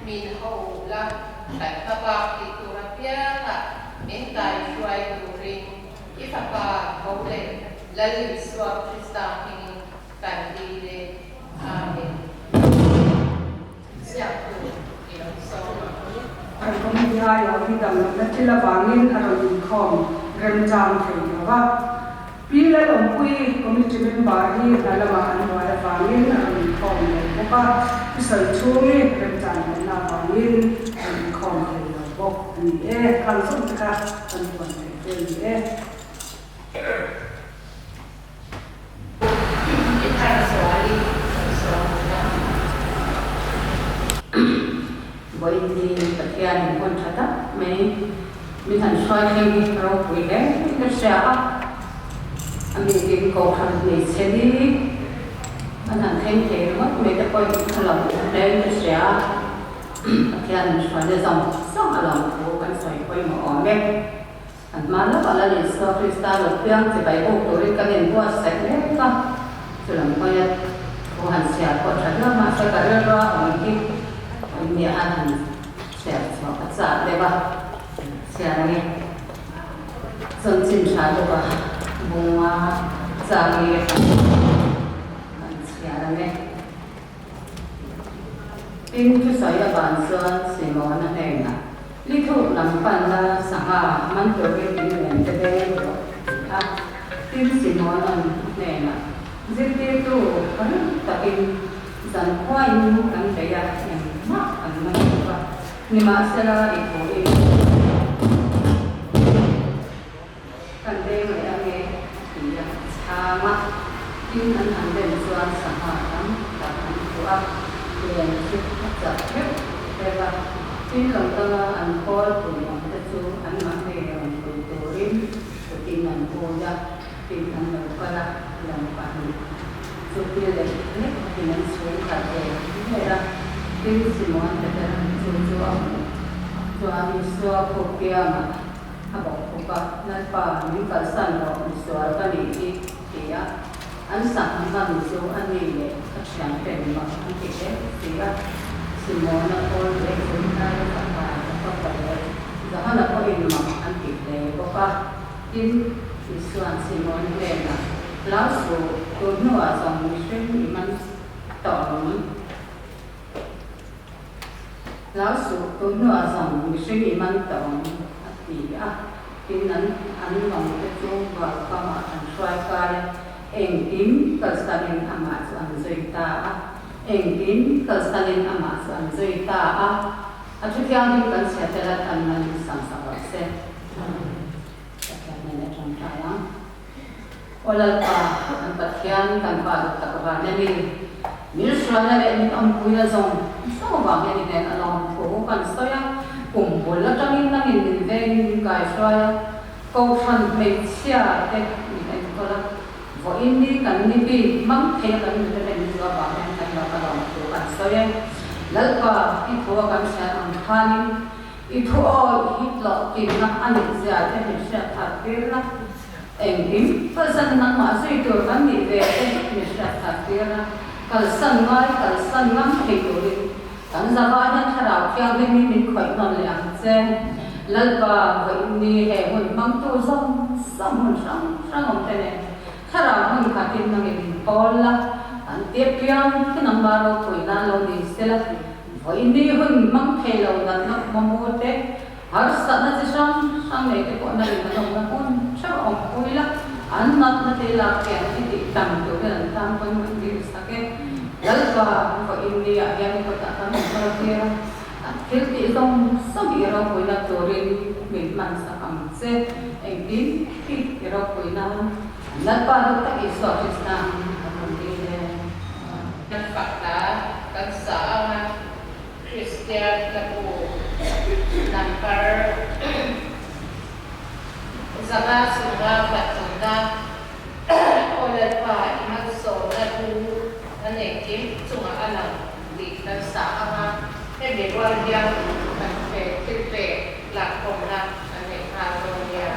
Min ho la, kan hmabak tih tur apiangah min kaihruai turin i Fapa tho leh Lal Isua Krista hmingin kan dil e. Amen. Ziaktu i lo sawm ang. Kan committee aiawh hi damlohna thil avangin a rawn inkhawm remchang thei lo va. Pi Lalawmpuii committee member hi hna lamah an buai avangin a rawn inkhawm lo bawk a, thusawi chhungi remchan lohna avangin a rawn inkhawm thei lo bawk a ni e. Khang zawng te kha kan puan theih te a ni e. I thar zuali kan sawm ang a. Vawiin hi Pathian in hun tha tak mai min han hruai thleng hi ropui hle in ka hria a, a bikin kohhran hmeichhe ni an han thleng thei ringawt mai te pawhin a lo hle in ka hria a, Pathian min hruaina zawng zawng a lo thu kan sawi pawimawh awm e. An hma lawkah Lal Isua Krista lo piang chibai buk turin kan inbuatsaih mek a, chulam hawia thu han chhiar pawh tha viau mahse ka rilrua awm hi awmnia an han chhiar chhuah ka chak deuh a, chhiar ange. Chanchin tha deuha bunga changi han chhiar ange. Tin, thusawi avan chuan Simona hnenah, Li thuk lam panna sangha man turin in len te beng rawh, a ti a. Tin, Simona'n a hnenah, Zirtirtu ring takin zan khuain kan bei a, engmah kan man lo va, nimahsela i thuin Kan veng leh ange a ti a, chhang a, tin an han len chuan sangha tam tak an hmu a, len chu a chak hreuh hreuh a, tin lo danga an kawl pui awm te chu anmahni rawn pui turin kutin an hui a, tin an lo kal a, lam pahnih chu pil leh lek in an chhung khat ve ve a, tin Simon Petera'n chu chu a hmuh chuan Isua khup kiangah A bawk bawk a, Lalpa, min kalsan rawh, misual ka nih hi, ti a. An sangha hman chu a ni leh a thianten mak an ti hle si a. Simona pawl leh Zunhnaia fapa Jakoba leh Johana pawhin mak an ti hle bawk a. Tin, Isua'n Simon hnenah, Hlau suh, tun hnuah zawng mihring i man tawh ang. Hlau suh, tun hnuah zawng mihring i man tawh ang, a ti a. Tin, an an lawng te chu Valkamah an hruai kai a, engkim kalsanin amah chu an zui ta a. Engkim kalsanin amah chu an zui ta a. A thu thianghlim kan chhia tel a, kan man in sam sak rawh se. Pathian nen a tawngtai ang. Aw Lalpa, kan Pathian, kan Pa duh tak vana mi, min hruaina leh min awmpuina zawng zawng vang hian i hnen a lawm thu kan sawi a, kum bul atangin nangin min vengin min kaihruai a, Kohhran hmeichhia te min enkawl a, vawiin ni kan ni bik hmang thei a kan nute leh min zuah vang hian kan laka lawm thu kan sawi e. Lalpa, i thu a kan hriat ang khanin I thu awih hi tlawh tinna a nih zia te min hriat thar tir la, engkim kalsan nangmah zui tur kan nih ve te min hriat thar tir la, kalsan ngai kalsan ngam thei turin kan zavai hian Thlarau Thianghlim hi min khawih hnawn leh ang che. Lalpa vawiin ni he hun hmangtu zawng zawng hmun hrang hrang awm te nen Thlarau hmun khatin nangin min pawl la, kan tir piang hi nangmah ropui nan lo ni sela. Vawiin ni hun hmang thei lo natna khawmaw te, harsatna chi hrang hrang nei te pawh na in an awmna hun theuh a awm pui la, an natna te lak hian i tih tam turin an tan pawn kan dil sak e. Lalpa, vawiin ni ah hian i kawtah kan awm kal tir a, an thil tih zawng zawng i ropuina turin min hman sak ang che, engtin hi i ropui nan Lalpa duh tak Isua Krista ang kan rawn dil e. Kan fak hla kan sa ang a, Kristian hlabu number 553 Aw Lalpa i malsawmna thu kan engkim chungah a lang tih kan sa ang a, hemi rual hian kan thil pek lakkhawmna kan nei nghal dawn nia.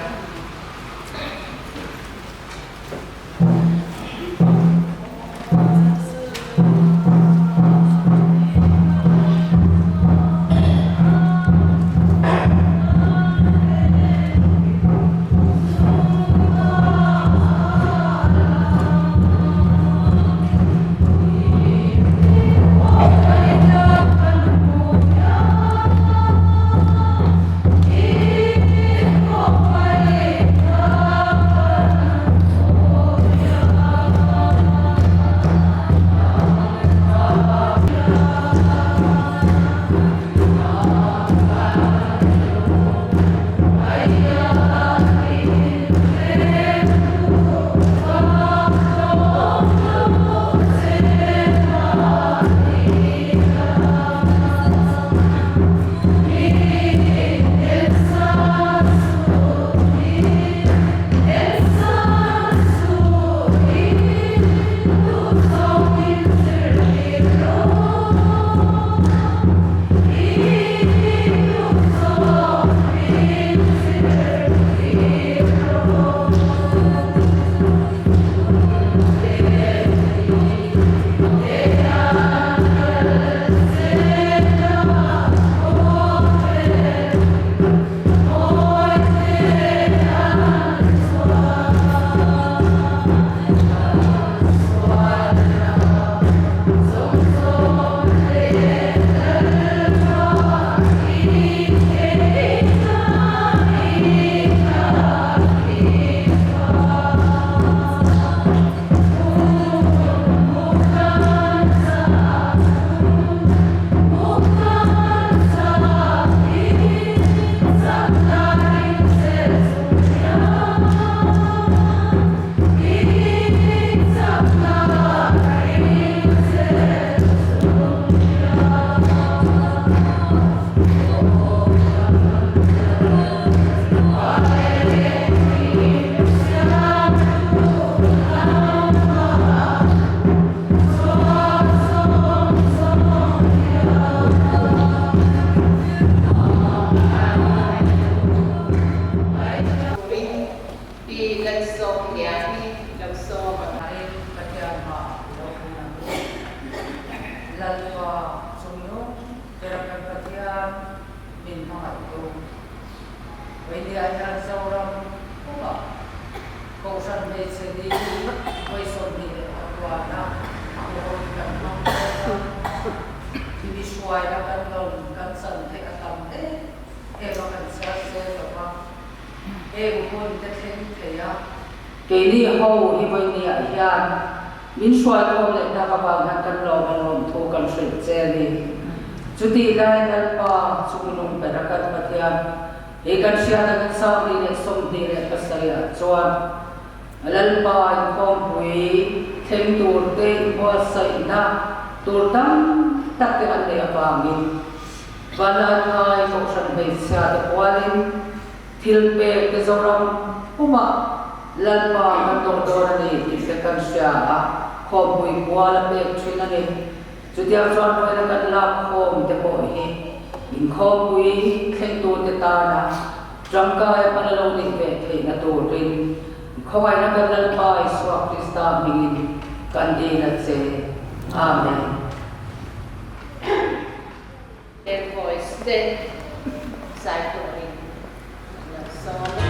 Lalpa chungnung bera kan Pathian min hmangaihtu. Vainia hian Zoram pumah Kohhran hmeichhe ni vawi 25 a huhawin kan hmang dawn a, mi hruaina kan rawn kan chan theih a tam em em a kan chhiar zel lo va, heng hun te thleng thei a. Keini ho hi vawinia hian min hruaikhawm leh tak avang hian kan lawm a lawm thu kan hrilh che a ni. Chutih lai Lalpa chungnung ber a kan Pathian hi kan hriat angin 2027 ah chuan Lalpa inkhawmpui thleng tur te inbuatsaihna tur tam tak te an neih avangin Vanlaiphai Kohhran hmeichhia te pualin Thil pek te Zoram pumah Lalpa kan dawng dawn a ni tih te kan hria a, khawmpui kual a pek thin a ni. Chutiang chuan vawiina kan lak khawm te pawh hi inkhawmpui thlengtute tana tangkai hman a lo nih ve theihna turin khawngaihna kan Lalpa Isua Krista hmingin kan dil a che. Amen. Their voice te zai turin an lo sawm a.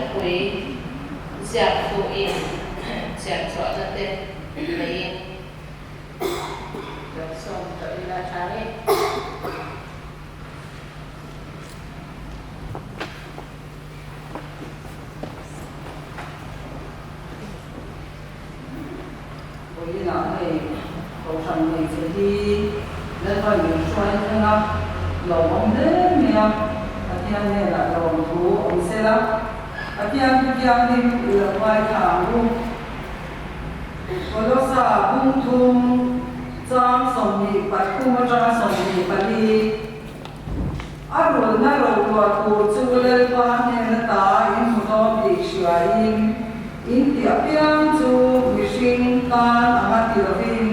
thupui ziaktu in chhiar chhuahna te neiin lo sawm tawh ila tha ni. Vawiinah hei Kohhran hmeichhe hi Lalpa min hruai thleng a, lawmawm hle mai a, Pathian hnenah lawmthu awm se la, Pathian thu thianghlim i lo ngaithla ang u. Kolosa bung thum chang 23 atanga 24. A rulna rotuah tur chu Lalpa hnen ata in hmu dawn tih hriain, in tih apiang chu mihring tan anga ti lovin,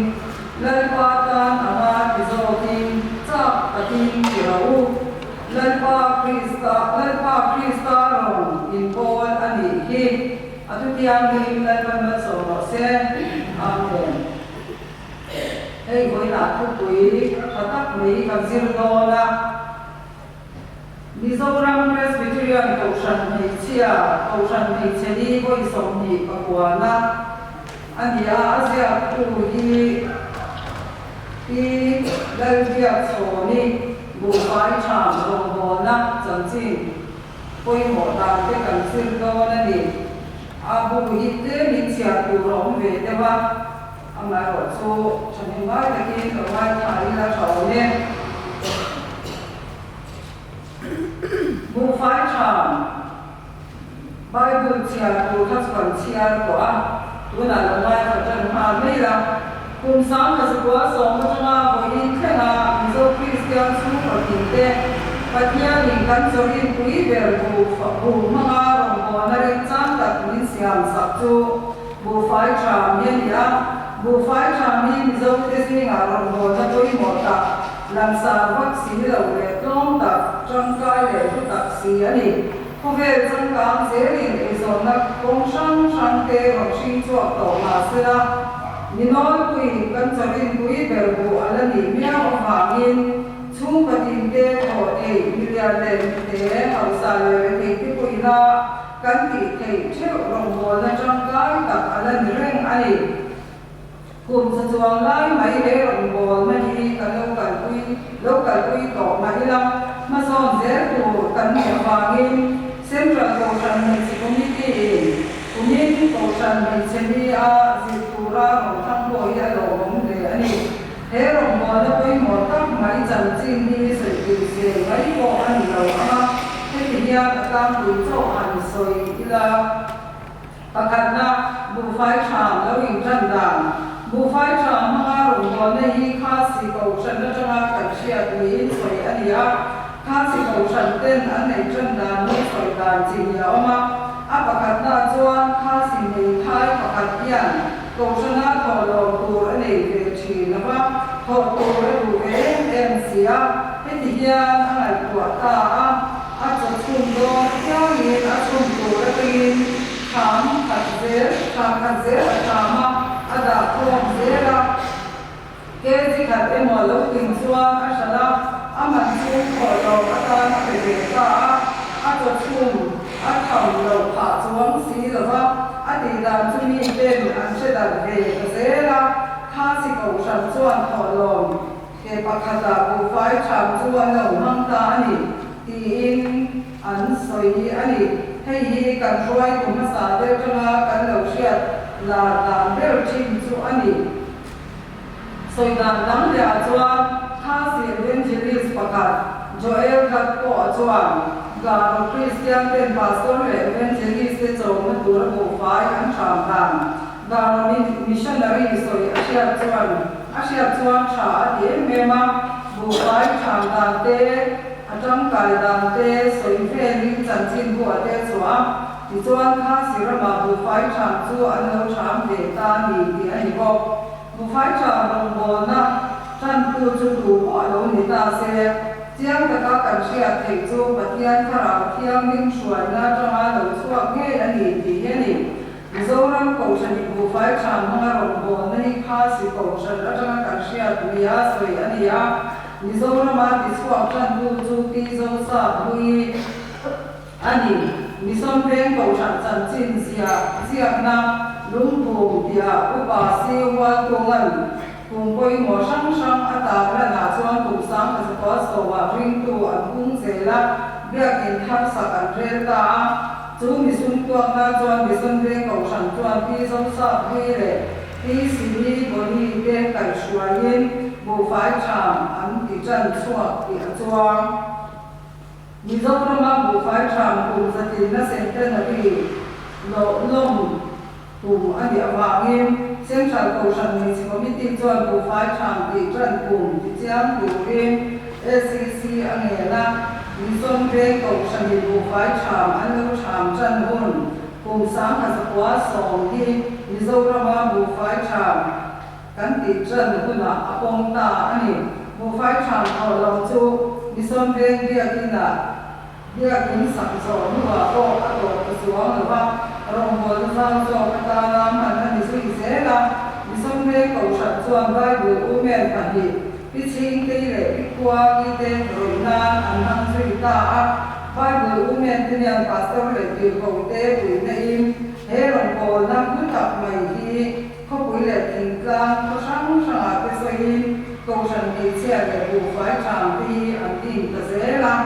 Lalpa tan anga ti zawkin chak takin ti rawh u. Lalpa Krista, Lalpa Krista rawn inpawl a nih hi. A thutianghlim Lalpan malsawm rawh se. Amen. Hei vawiinah thupui tha tak mai kan zir dawn a, Mizoram Presbyterian Kohhran Hmeichhia, Kohhran Hmeichhe ni vawi 20 pakuana a ni a, a ziaktu hi Pi Lalbiakchhawni Buhfai Tham rawngbawlna chanchin pawimawh dan te kan zir dawn a ni. A bu hi tlemin chhiar tur a awm ve deuh a. Amaherawh chu thahnem ngai takin ka ngaithla ila tha awm e. Buhfai tham Bible chhiar tur kha chu kan chhiar tawh a, tunah lo ngaithla tan nghal mai la. Kum 1910 atanga vawiin thlenga Mizo Kristian chhungkaw tinte Pathianin kan chawrin pui ber buh hmanga rawngbawlna remchang tak min siam sak chu Buhfai tha mi a ni a, buhfai tha mi Mizote zingah rawngbawlna pawimawh tak, langsar vak si lo leh tlawm tak, tangkai leh hlu tak si a ni. Khawvel changkang zelin eizawnna kawng hrang hrang te rawn hring chhuak tawh mah sela, mi nawlpuiin kan chawrinpui ber buh a la nih miau avangin chhungkaw tinte thawh theih milian leh mite hausa leh rethei te pawhin a Kan tih theih theuh rawngbawlna tangkai tak a la ni reng a ni. Kum za chuang lai mai he rawngbawlna hi kan lo kalpui lo kalpui tawh mah ila, hmazawn zel tur kan nih avangin Central Kohhran Hmeichhe Committee-in kumin Kohhran Hmeichhe Ni-a zir tura rawn thlang pawh hi a lawmawm hle a ni. He rawngbawlna pawimawh tak mai chanchin hi sawi tih zel mai pawh a ni lo ang a, heti hian a tlangpui chauh han sawi ila. Pakhatna, buhfai tha lo intan dan. Buhfai tha hmanga rawngbawlna hi Khasi Kohhran atanga kan hriat niin sawi a ni a, Khasi Kohhran ten an nei tan dan hi sawi dan chi hi a awm a. A pakhatna chuan Khasi hmeithai pakhat hian Kohhrana thawh lawm tur a nei ve thin lo va, thawh tur a duh ve em em si a, heti hian a ngaihtuah ta a, a chaw chhun dawn apiangin a chhun tur atangin thlam khat zel, thlam khat zel a thlam a, a dah khawm zel a, kg khat emaw lo tling chuan a hralh a, a man chu thawh lawm atan a pe ve ta a, a chaw chhun a tham loh phah chuang si lo va, a tih dan chu mi ten an hre darh ve ta zel a, Khasi Kohhran chuan thawhlawm ke pakhata buhfai tham chu an lo hmang ta a ni tiin an sawi a ni. Hei hi kan hruaitu hmasa te atanga kan lo hriat lar dan ber thin chu a ni. Sawi dan dang leh ah chuan Khasi Evangelist pakhat Joel Gad pawh chuan Garo Kristian ten Pastor leh Evangelist te chawmna tura buhfai an hram dan Garo Missionary sawi a hriat chuan a hriat chuan tha a ti em em a, buhfai hram dan te, a tangkai dan te sawi velin chanchin bu a tel chhuah a, tichuan Khasi ramah buhfai hram chu an lo hram ve ta a ni tih a ni bawk. Buhfai hram rawngbawlna tantu chu tu pawh a lo ni ta se, chiang taka kan hriat theih chu Pathian Thlarau Thianghlim hruaina atanga lo chhuak ngei a ni tih hi a ni. Mizoram Kohhran in buhfai tham hmanga rawngbawlna hi Khasi Kohhran atanga kan hriat nia sawi a ni a, Mizorama tichhuak tantu chu Pi Zosa Hlui a ni. Mission Veng Kohhran chanchin ziah ziakna lungphum tihah Upa Si Hualkunga'n kum pawimawh hrang hrang a tarlanah chuan kum 10,100 sawmah ringtu an pung zel a, biakin thar sak an rel ta a. Chu Mission tuakna chuan Mission Veng Kohhran chuan Pi Zosapui leh Pi Simi Boni te kaihhruaiin buhfai ṭham an ti ṭan chhuak tih a chuang. Mizorama buhfai ṭham kum zatinna centenary lawh lawm kum a nih avangin Central Kohhran Hmeichhe Committee chuan buhfai ṭham tih ṭan kum tichiang turin SEC a ngen a, Mizon Veng Kohhranin buhfai ṭham an lo ṭham ṭan hun kum 1910 hi Mizorama buhfai ṭham Kan tih ṭan hunah a pawm ta a ni. Buhfai ṭham thawh lo chu Mission Veng biakinah biakin sak zawh hnuah pawh a tawp ta chuang lo va, rawngbawlna zau zawk atana hman a ni zui zel a. Mission Veng Kohhran chuan Bible Women pahnih, Pi Chhingtei leh Pi Khuangi te rawih nan an hmang zui ta a. Bible Women te hian Pastor leh Tirhkohte puihna in he rawngbawlna hlu tak mai hi Khawpui leh thingtlang khaw hrang hrangah te sawiin Kohhran hmeichhia leh buhfai ṭang te hi an din ta zel a.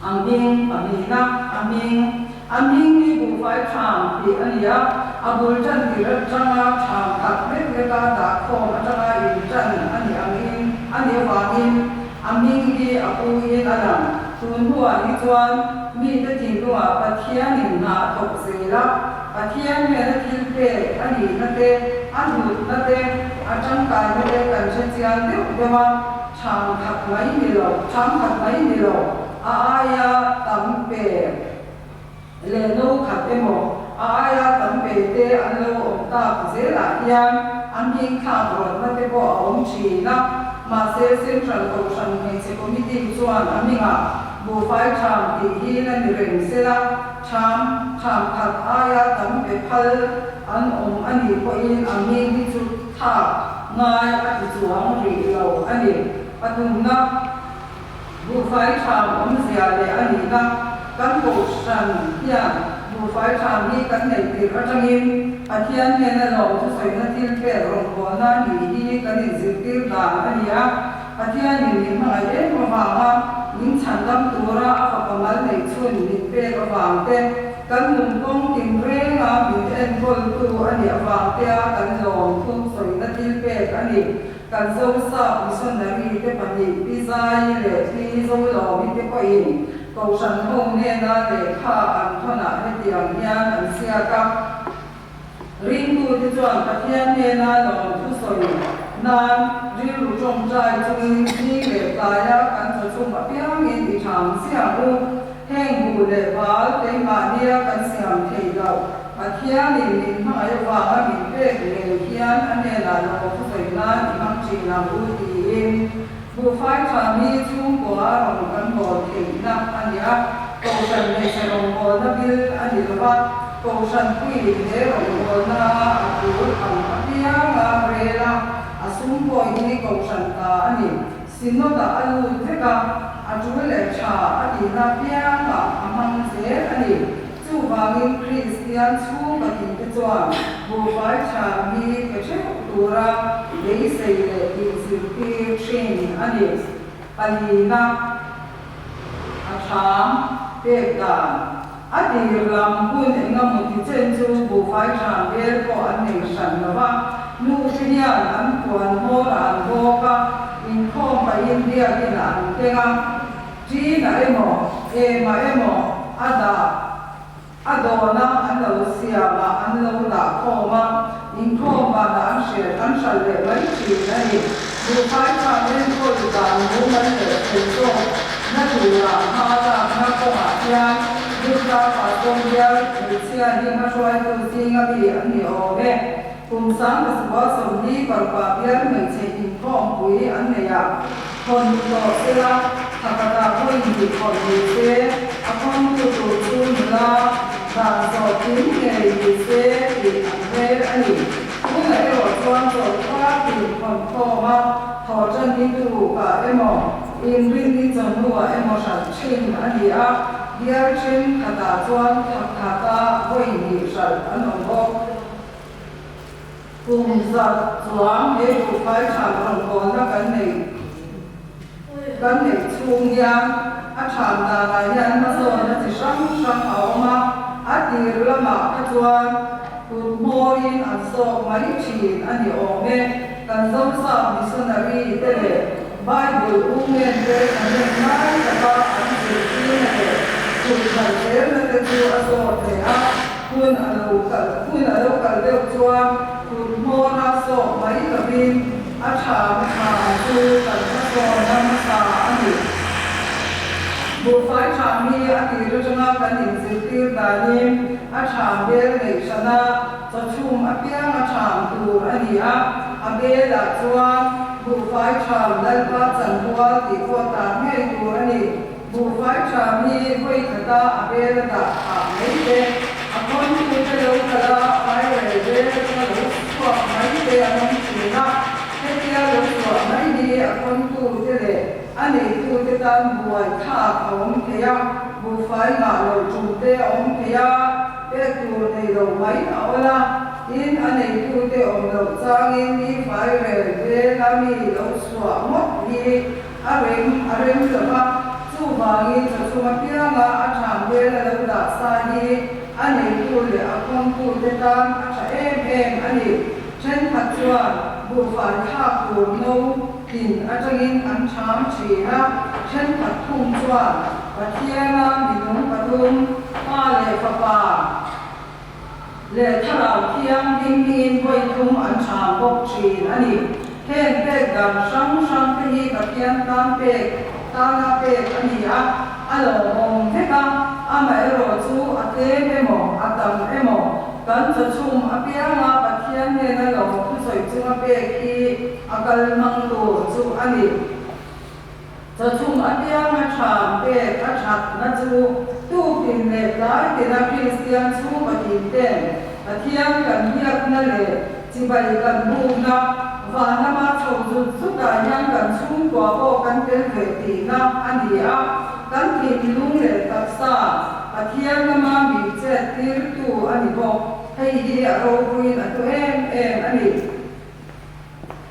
A hming pahnihna, a hming, a hming hi buhfai ṭham tih a ni a, a bul ṭan tir aṭanga ṭham khat lek leka dah khawm aṭanga in ṭan a nih angin a nih avangin a hming hi a pu in a lang. Tun hnuah hi chuan mite thinlungah Pathianin hna a thawk zel a. Pathian hnena thil pek a nihna te, a hlutna te, a tangkaina te kan hre chiang deuh deuh a, chhang khat mai ni lo, chhang khat mai ni lo, a aia tam pe leh no khat emaw, a aia tam pe te an lo awm tak zelah hian a hming thlak rawtna te pawh a awm thin a, mahse Central Kohhran Hmeichhe Committee chuan a hmingah buhfai ṭham tih hi la ni reng sela, Ṭham, ṭham khat aia tam pe phal an awm a nih pawhin a hming hi chu thlak ngai a ti chuang rih lo a ni. Pathumna, buhfai ṭham awmzia leh a nihna, kan kohhran hian buhfai ṭham hi kan neih tirh aṭangin Pathian hnena lawm thusawina thil pek rawngbawlna nih hi kan inzirtir dan a ni a. Pathianin min hmangaih em avanga min chhandam tura a fapa mal neih chhun min pek avang te, kan nun kawng tinrenga min enkawltu a nih avang tea kan lawm thu sawina thil pek a ni. Kan Zosap missionary te pahnih Pi Zai leh Pi Zolawmi te pawhin Kohhran ho hnena lehkha an thawnah hetiang hian an ziak a. Ringtute chuan Pathian hnena lawm thusawi nan rilru tawngtai chungin zing leh tlaia kan chawchhum apiangin i thang chiah u. Heng buh leh bal keimahnia kan siam theih loh Pathianin min hmangaih avanga min pek ngei hian a hnenah lawm thusawi nan i hmang thin ang u tiin buhfai tha mi chhungkua a rawn kan bawl theihna a ni a, Kohhran hmeichhe rawngbawlna bil a ni lo va, Kohhran puiin he rawngbawlna a tul ang apianga rel a, a sum pawh hi Kohhran ta a ni. Synod-ah a lut vek a, a tul leh tha a tihna apiangah a hmang zel a ni. Chuvangin Kristian chhungkaw tinte chuan buhfai ṭham hi pe ṭheuh tura beisei leh inzirtir ṭhin a ni. Palina a ṭham pek dan a tir lam hun engemaw ti chen chu buhfai ṭham bel pawh an nei hran lo va, nu te hian an puan hmawrah an bawk a, inkhawm pahin biakinah an keng a. Ṭina emaw, ema emaw a dah, a dawna an lo siam a, an lo dah khawm a, inkhawm vanah an hriat, an hralh leh mai ṭhin a ni. Buhfai ṭham enkawl dan mumal leh thei zawk na turah hma lakna kawngah hian Durga Pastor bial hmeichhia hi hmahruaitu zinga mi an ni awm e. Kum 1940 parukah bial hmeichhe inkhawmpui an nei a. Hawn tawh sela, thakatah pawhin tih khawp ni se, a kawngtu tur chu nula dan zawh kim ngei ni se tih an rel a ni. Tunah erawh chuan chawlhkar tin hawn khawm a, thawh tan ni tu kah emaw, inrin ni chawhnuah emaw hralh thin a ni a. Bial thenkhatah chuan thla khata vawi hnih hralh an awm bawk. Kum zat chuang he buhfai ṭham rawngbawlna kan nei kan neih chhung hian a ṭham danah hian hmasawnna chi hrang hrang a awm a, a tir lamah kha chuan kut hmawrin an sawk mai ṭhin a ni awm e. Kan Zosap missionary te leh Bible ungen te thahnem ngai taka an zirtirna leh chhunchhan zelna te chu a zawt hle a, hun a lo kal hun a lo kal deuh chuan kut hmawra sawk mai lovin a tha hmasa chu kan hmasawnna hmasa a ni. Buhfai tha hi a tir atanga kan inzirtir danin a tha bel neih hrana Chawchhum apiang a ṭham tur a ni a, a belah chuan buhfai ṭham Lalpa chanpual tih pawh tar ngei tur a ni. Buhfai ṭham hi vawi khata a bel a dah phah mai te, a khawntute lo kal a, fairel bel atanga lo chhuak mai te an awm ṭhin a, hetia lo chhuah mai hi a khawntute leh a neitute tan buai thlak a awm thei a, buhfai ngah loh ṭum te a awm thei a. Pek tur nei lo mai a awl a, tin a neitute awm loh changin mi fai rel vela mi lo chhuah ngawt hi a rem a rem lo va, chuvangin chawchhum apianga a ṭham vela lo dah sa hi a neitu leh a khawmtute tan a ṭha em em a ni. Ṭhenkhat chuan buhfai thlak tur no tin aṭangin an ṭham ṭhin a, ṭhenkhat thung chuan Pathiana minung pathum, Pa leh Fapa leh Thlarau Thianghlim hmingin vawi thum an ṭham bawk ṭhin a ni. Heng pek dan hrang hrang te hi Pathian tan pek tana pek a ni a, a lawmawm vek a, amaherawh chu a tlem emaw, a tam emaw, Kan chawchhum apianga Pathian hnena lo thusawi chunga pek hi a kal hmang tur chu a ni. Chawchhum apianga ṭham pek a ṭhatna chu tukin leh tlai tina Kristian chhungkaw tinten Pathian kan biakna leh chibai kan bukna van lama chho zut zutah hian kan chhungkua pawh kan tel ve tihna a ni a. Kan thinlung leh taksa Pathian lama min chet tirtu a ni bawk. Hei hi a ropuiin a hlu em em a ni.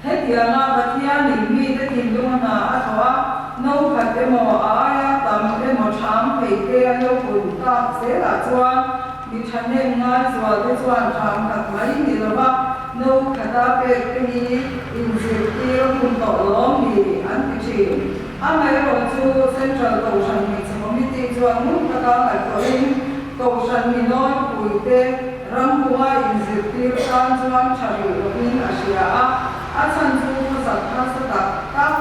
Hetianga Pathianin mite thinlung a hna a thawh a, no khat emaw a aia tam emaw ṭham thei te a lo pun tak zelah chuan mi ṭhahnem ngai zualte chuan ṭham khat mai ni lova no khata pek te hi inzirtir a hun tawh lawm ni an ti ṭhin. Amaherawh chu Central Kohhran Hmeichhe Committee chuan ngun taka ngaihtuahin Kohhran mi nawlpuite ramhunga inzirtir tan chuan tha rih lovin a hria a, a chhan chu khawsak harsa tak tak,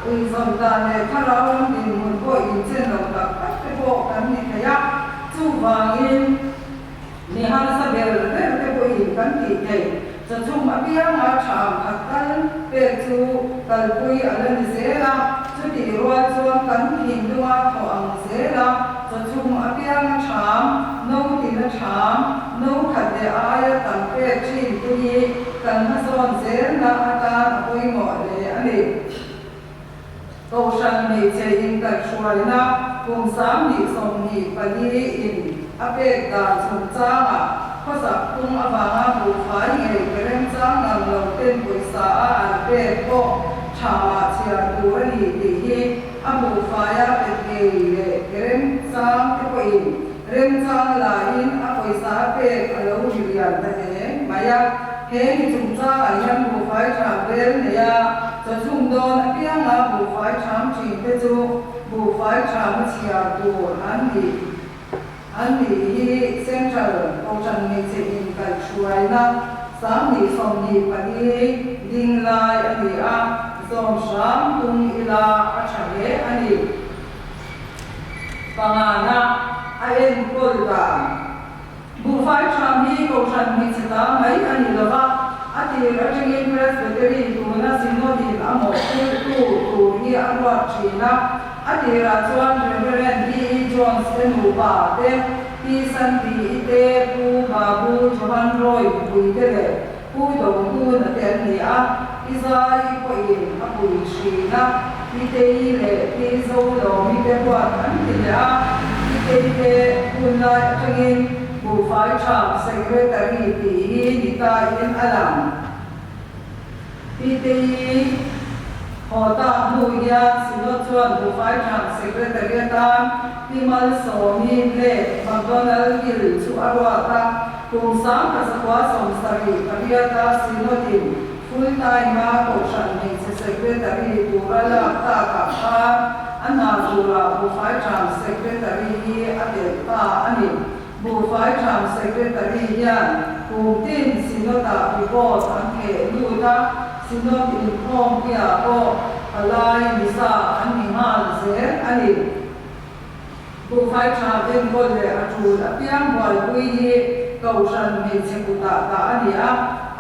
inzawm dan leh thlarau lam dinhmun pawh inchen lo tak tak te pawh kan ni thei a, chuvangin mi harsa ber ber te pawhin kan tih theih. Chawchhum apianga tha ang khat kal pek chu kalpui a la ni zel a, chutih rual chuan kan thinlunga thawh ang zel a, chawchhum apianga ṭham, no tina ṭham, no khat leh aia tam pek ṭhin te hi kan hmasawn zelna atan a pawimawh hle a ni. Kohhran hmeichhe inkaihhruaina kum 2024 in a pek dan chungchangah khawsak phung avanga buhfai ngei pe remchang ngang lo ten pawisa a an pek pawh thamah chhiar tur a ni tih hi a buhfaia pe thei leh pe remchang te pawhin remchang laiin a pawisa a pek a lo ri lian ta hle mai a. He ni chungchangah hian buhfai ṭham rel nei a, chawchhum dawn apianga buhfai ṭham ṭhin te chu buhfai ṭhama chhiar tur an ni. An nih hi Central Kohhran Hmeichhe Inkaihhruaina 2024 ding lai a ni a, zawm hram tum ila a ṭha hle a ni. Pangana a enkawl dan. Buhfai ṭham hi Kohhran hmeichhe ta mai a ni lo va, a tir aṭangin Presbytery tuna Synod-in a mawhphurtu tur hi a ruat ṭhin a. A tirah chuan Reverend D. E. Jones te nupa te, Pi Santi-i te, Pu Babu Johan Roy pui te leh Pu Dohuna te an ni a, Pi Zai pawhin a pui ṭhin a, Pi Tei leh Pi Zolawmi te huat an ti leh a, Pi. Pitei te hun lai atangin Buhfai Ṭham Secretary tih hi ni tain a lang. Pitei haw tak hnu hian Synod chuan Buhfai Ṭham Secretary atan Pi Malsawmi leh McDonald Hill chu a ruat a, kum 1978 a Synod-in Full time-a Kohhran Hmeichhe Secretary tura lak takah khan a hna turah Buhfai Ṭham Secretary hi a telh ta a ni. Buhfai Ṭham Secretary hian kum tin Synod-ah report an theh lut a, Synod inkhawm piah pawh palai nisa an ni nghal zel a ni. Buhfai Ṭham enkawl leh a ṭul apiang buaipui hi Kohhran hmeichhe kutah dah a ni a,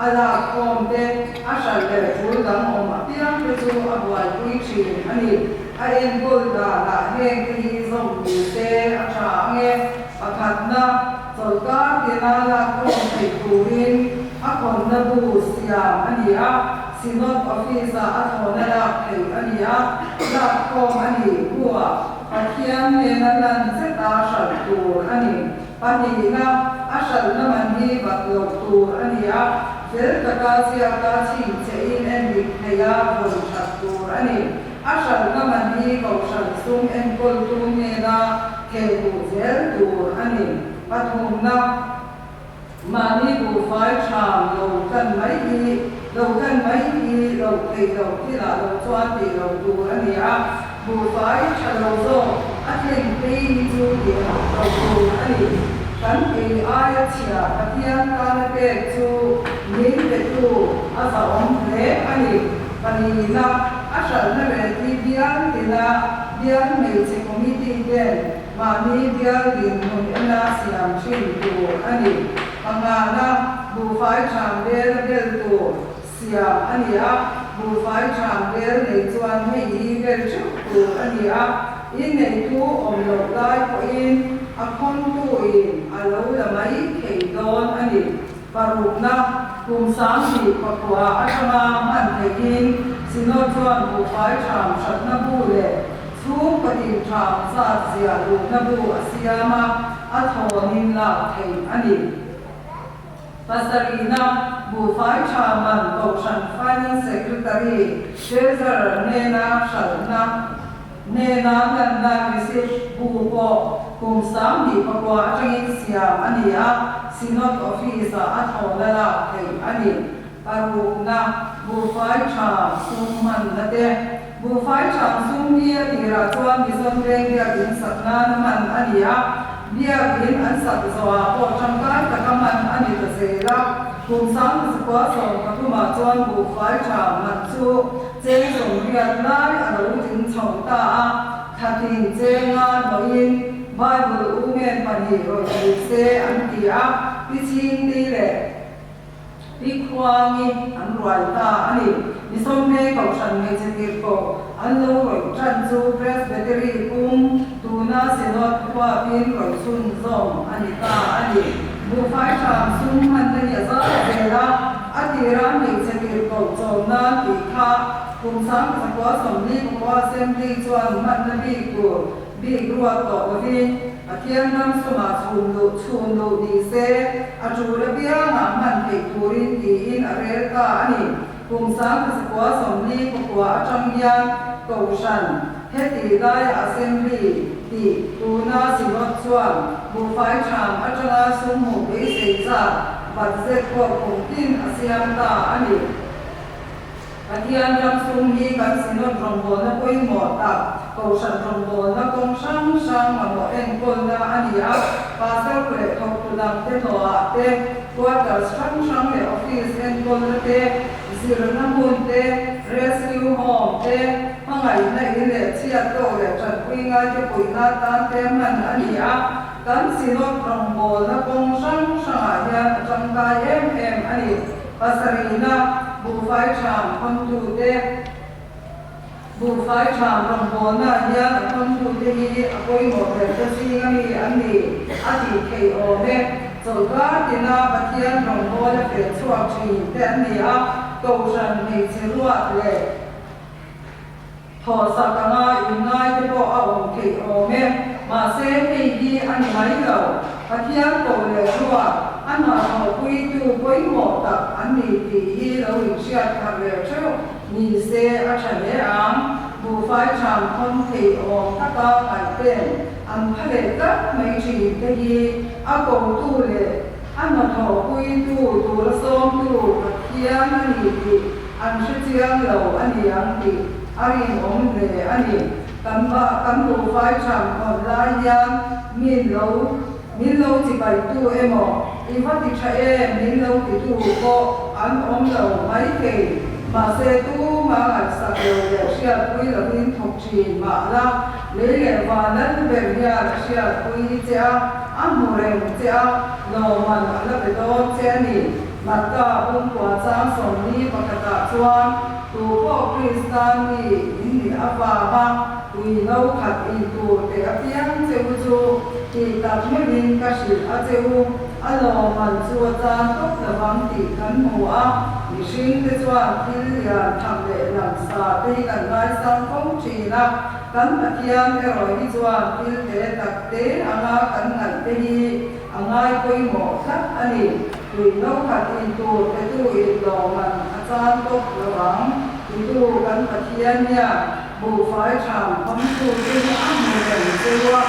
a lak khawm te, a hralh leh ṭul dang awm apiang te chu a buaipui ṭhin a ni. A enkawl danah heng te hi zawm ni se a ṭha ang e. Pakhatna, chawlhkar tina lak khawm theih turin a khawnna bu siam a ni a, Synod Office-ah a thlawhna lak theih a ni a, lak khawm a nih hnuah Pathian hnena hlan zeta hralh tur a ni. Pahnihna, a hralhna man hi bat loh tur a ni a, fel taka ziaka chhinchhehin endik theiha vawn that tur a ni. A hralhna man hi Kohhran sum enkawltu hnena theh duh zel tur a ni. Pathumna. Mahni buhfai ṭham lo tlan mai hi lo tlan mai hi lo theih loh thilah lo chuan tih loh tur a ni a, buhfai ṭha lo zawk a thlen phei hi chu tih loh tur a ni. Kan ei aia chhia Pathian tana pek chu min petu a zahawm hle a ni. Pahnihna, a hralhna reti bial tina bial hmeichhe committee ten Mahni bial dinhmun ena siam thin tur a ni. Pangana, buhfai ṭham bel a bel tur siam a ni a, buhfai ṭham bel nei chuan hei hi bel ṭheuh tur a ni a, inneitu awm loh lai pawhin a khawntuin a lo la mai thei dawn a ni. Parukna, kum 2009 atanga hman theihin Synod chuan buhfai ṭham hratna bu leh Chhung patin ṭham zat ziah luhna bu a siam a, a thawnin lak theih a ni. Pasarihna, Buhfai ṭha man Kohhran Finance Secretary, Treasurer hnena hralhna hnena hlanna receipt bu pawh kum 2009 atangin siam a ni a, Synod Office-ah a thawhna lak theih a ni. Parukna, Buhfai ṭha sum hmanna te. Buhfai ṭha sum hi a tirah chuan Mission Veng biakinn sak nana hman a ni a, biakinn an sak zawhah pawh ṭangkai taka hman a ni ta zel a. Kum 1913 ah chuan buhfai ṭha man chu cheng 80 lai a lo tling chho ta a, thlatin chenga hnawhin Bible u ngen pahnih rawn ni se an ti a, Pi Chhingti leh Pi Khuangi an ruai ta a ni. Misawmhmei Kohhran hmeichhe tirhkoh an lo rawih tan chu Presbytery pum tuna Synod huapin rawih chhunzawm a ni ta a ni. Buhfai hram sum hmanna hi a zau zel a, a tira hmeichhe tirhkoh chawm nan tih kha kum 1949 Assembly chuan hmanna bik tur Bik ruat tawh lovin Pathian ram sumah chhum luh chhun luh ni se, a tul apiangah hman theih turin tiin a rel ta a ni. Kum 1949 atang hian Kohhran heti laia Assembly tih tuna Synod chuan buhfai ṭham atanga sum hmuh beisei zat budget pawh kum tin a siam ta a ni. Pathian ram sum hi kan Synod rawngbawlna pawimawh tak, Kohhran rawngbawlna kawng hrang hrang mamawh enkawlna a ni a, Pastor leh thawktu dangte hlawhah te, quarters hrang hrang leh office enkawlna te, zirna hmun te, rescue home te, hmangaihna in leh chhiat tawk leh tanpui ngaite puihna atan te hman a ni a, kan Synod rawngbawlna kawng hrang hrangah hian a tangkai em em a ni. Pasarihna, Buhfai ṭham khawntute, Buhfai ṭham rawngbawlnaah hian a khawntute hi a pawimawh ber te zing a mi an ni a tih theih awm e. Chawlhkar tina Pathian rawngbawla feh chhuak ṭhin te an ni a, Kohhran hmeichhe ruat leh Thawhsak anga inngai te pawh a awm theih awm e. Mahse, hei hi a ni mai lo, Pathian koh leh ruat a hnathawhpuitu pawimawh tak an ni tih hi lo inhriat khat leh theuh ni se a tha hle ang. Buhfai ṭham thawn thei awm taka ngaihten an pha leh tlat mai ṭhin te hi a kotu leh a hnathawhpuitu tura sawmtu Pathian a ni tih an hre chiang lo a ni ang tih a rinawm hle a ni. Kan va kan buhfai ṭham thawn lai hian min lo min lo chipaitu emaw i va ti ṭha em min lo titu pawh an awm lo maithei. Mahse tuma ngaihsak lo leh hriatpui lovin thawk ṭhin mah la, lei leh van lal ber hian a hriatpui che a, a hmu reng che a, lawmman a la pe dawn che a ni. Matta pumkua chang 41ah chuan tu pawh Krista mi in nih avanga tui no khat in tur teh apiang che u chu tih tak meuhin ka hrilh a che u, a lawmman chu a tan tawp lovang tih kan hmu a, mihring te chuan thil lian tham leh lamsa te hi kan ngaisang fo thin a, kan Pathian erawh hi chuan thil te tak te anga kan ngaih te hi a ngai pawimawh tlat a ni. Tui no khat in tur pe tu in lawmman a chan tawp lovang titu kan Pathian hian Buhfai ṭham awmtu chu a hmu reng cheu a,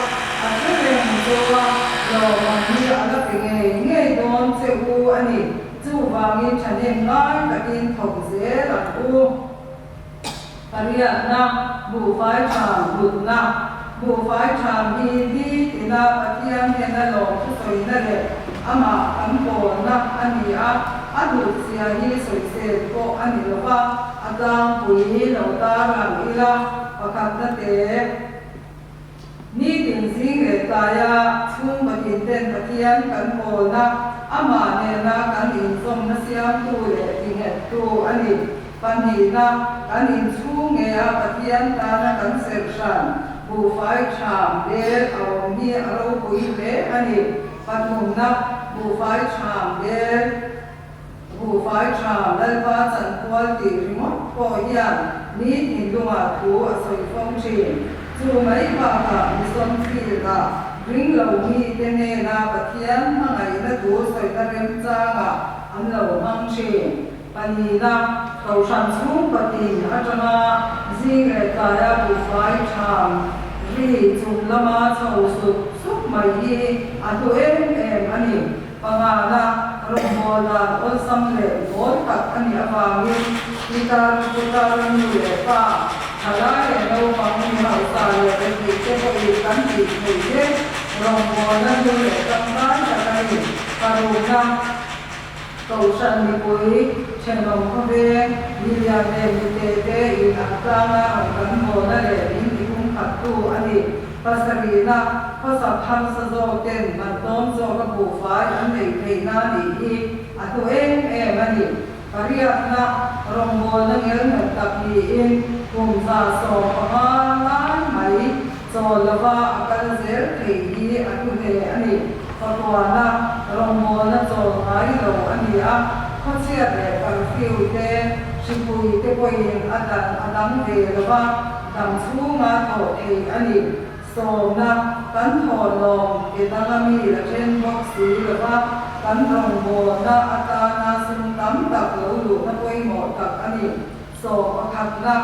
a hre reng cheu a, lawmman hi a la pe ngei ngei dawn che u a ni. Chuvangin ṭhahnem ngai takin thawk zel ang u. Pariatna, Buhfai ṭham hlutna. Buhfai ṭham hi ni tina Pathian hnena lawm thusawina leh amah kan pawlna a ni a, a hlutzia hi sawisel pawh a ni lo va. A tlangpui lo tarlang ila pakhatna te nitin zing leh tlaia chhung patin ten Pathian kan pawlna, amah nena kan inzawmna siamtu leh tinghettu a ni. Pahnihna, kan inchhung nge a Pathian tana kan serh hran buhfai ṭham bel a awm hi a ropui hle a ni. Pathumna, buhfai ṭham bel. Buhfai tha Lalpa chankual tih ringawt pawh hian mi thinlungah thu a sawi fo thin. Chu mai bakah Mission Field-ah ring lo mite hnena Pathian hmangaihna thu sawina remchangah an lo hmang thin. Pahnihna, Kohhran chhung patin atanga zing leh tlaia buhfai tha ri chung lama chho sup sup mai hi a hlu em em a ni. Pangana rawngbâwl dan awlsam leh mawl tak a nih avangin pitar, putar, nu leh pa, thalai leh naupang, mi hausa leh rethei te pawhin kan tih theih hle. Rawngbâwlna nu leh tangkai tak a ni. Parukna, Kohhran mipui, thenawm khawveng, milian leh mite te in an tlanga rawn kan bawlna leh min tihumkhattu a ni. Pasarihna, khawsak harsa zawk ten man tlawm zawka buhfai an neih theihna nih hi a hlu em em a ni. Pariatna, rawngbawlna ngelnghet tak niin kum 115 lai mai chawl lova a kal zel thei hi a hlu hle a ni. Pakuana, rawngbawlna chawl ngai lo a ni a, khawchhiat leh curfew te, hripui te pawhin a dan a dang ve lova, Dam chhunga thawh theih a ni. Sawmna, kan thawhlawm ke danga mi la then bawk si lova, kan rawngbawlna atana sum tam tak lo luhna pawimawh tak a ni. Sawm pakhatna,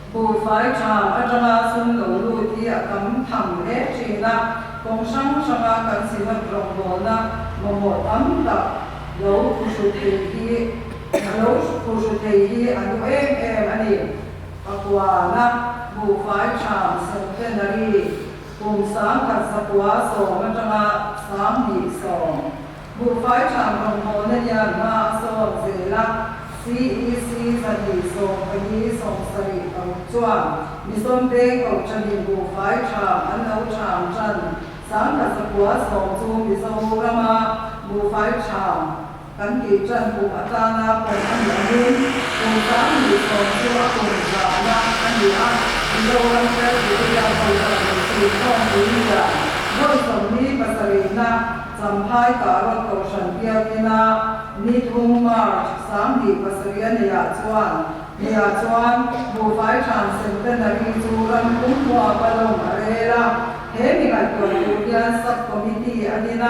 buhfai ṭham aṭanga sum lo lut hi a tam tham hle ṭhin a, kawng hrang hranga kan synod rawngbawlna mamawh tam tak lo phuhru thei hi lo phuhru thei hi a hlu em em a ni. Pakuana, buhfai ṭham centenary kum 1910 aṭanga 2010. Buhfai ṭham rawngbawlna hian hma a sawn zel a, CEC 214 76 chuan Misawmte Kohhranin buhfai ṭham an lo ṭham ṭan 1910 chu Mizorama buhfai ṭham Kan tih ṭan kum atana pawm a nih angin kum 2010 chu a kum zahna a ni a, Mizoram Presbyterian Kohhran Mihring Khawmpui Lian vawi 27na Champhai Karot Kohhran Biakina ni thum March 2007 a neiah chuan Niah chuan buhfai ṭham centenary chu ram pum huapa lawm a rel a. He mi ngaihtuah tur hian Sub Committee a din a,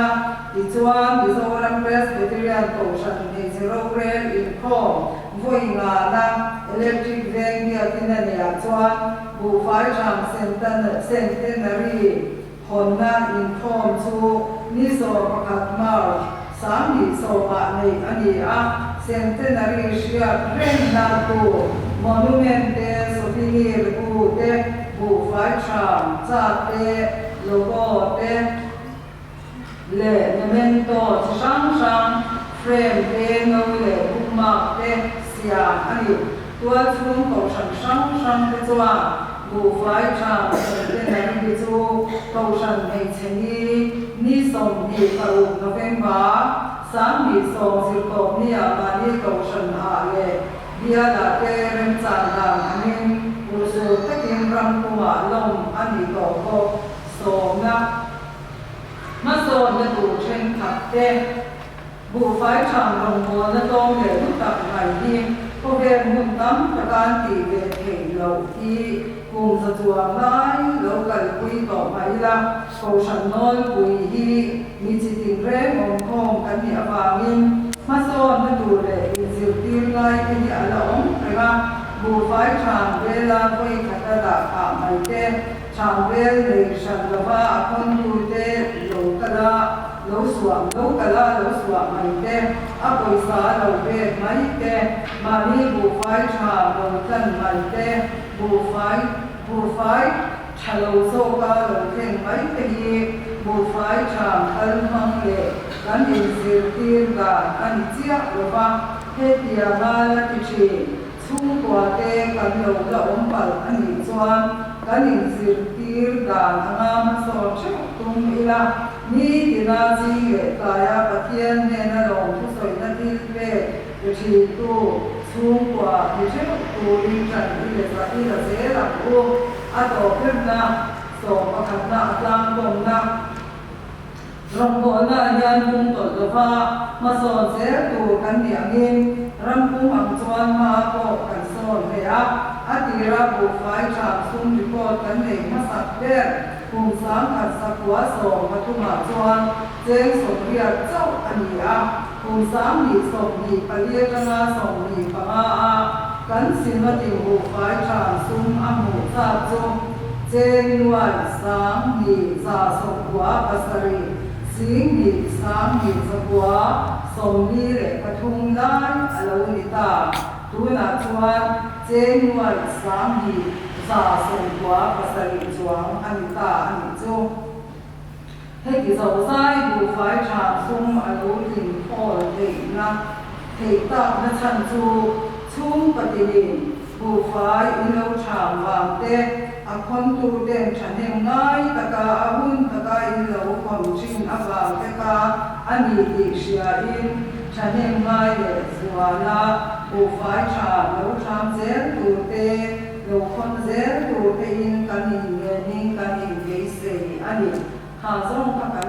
tichuan Mizoram Presbyterian Kohhran Hmeichhe Rorel Inkhawm vawi ngana Electric Veng biakin a nia chuan Buhfai Ṭham Centenary hawnna inkhawm chu ni 11 March 2010-ah neih a ni a, Centenary hriat rengna tur monument te, souvenir bu te, buhfai ṭham, chart te, logo te leh memento chi hrang hrang, frame te, no leh bookmark te siam a ni. Tualchhung kohhran hrang hrang te chuan buhfai ṭham centenary hi chu kohhran hmeichhe ni ni 26 November 2010 zirtawp nia mahni kohhran ah leh bialah te remchan dan angin urhsur takin ram pumah lawm a ni tawh bawk. Sawmna hmasawnna tur thenkhat te. Buhfai ṭham rawngbawlna tlawm leh lu tak mai hi khawvel hmun tam taka an tih ve theih loh hi kum za chuang lai lo kalpui tawh mah ila, Kohhran nawlpui hi mi chi tinreng awmkhawm kan nih avangin hmasawnna tur leh inzirtir ngai te hi a la awm reng a, buhfai ṭham vela vawi khata dah phah mai te, ṭham vel nei hran lova a khawntute lo kal a. Lo suah, lo kal a, lo suah mai te, a pawisa a lo pek mai te, mahni buhfai tha lo tlan mai te, buhfai, buhfai tha lo zawka lo thleng mai te hi buhfai tha kal hmang leh kan inzirtir dan a ni chiah lo va, hetianga la ti thin. Chhungkua te kan lo la awm palh a nih chuan kan inzirtir dan anga hmasawn theuh tum ila, nitina zing leh tlaia Pathian hnena lawm thusawina thil pek pe thintu chhungkua ni theuh turin ṭan i le zah i la zel ang u. A tawhpherna 11na a tlangkawmna. Rawngbawlna hian pung tawlh lova hmasawn zel tur kan nih angin ram pum ang chuan hma pawh kan sawn hle a, a tira buhfai ṭham sum report kan nei hmasak ber kum 1913-ah chuan cheng 80 chauh a ni a, kum 2024 aṭanga 25-a kan Synod-in buhfai ṭham sum a hmuh chak chu Cheng nuai 2197 1 143 lai a lo ni ta. Tunah chuan cheng nuai 2197 chuang a ni ta a nih chu. Heti zozai buhfai tha sum a lo tling khawl theihna theih takna chhan chu chhung patinin buhfai in lo ṭham vang te, a khawntu ten ṭhahnem ngai taka a hun taka in lo khawn ṭhin avang te kha a ni tih hriain ṭhahnem ngai leh zuala buhfai ṭha lo ṭham zel tur te, Lo khawn zel tur te in kan in ngenin kan in beisei a ni. Kha zawng kha kan.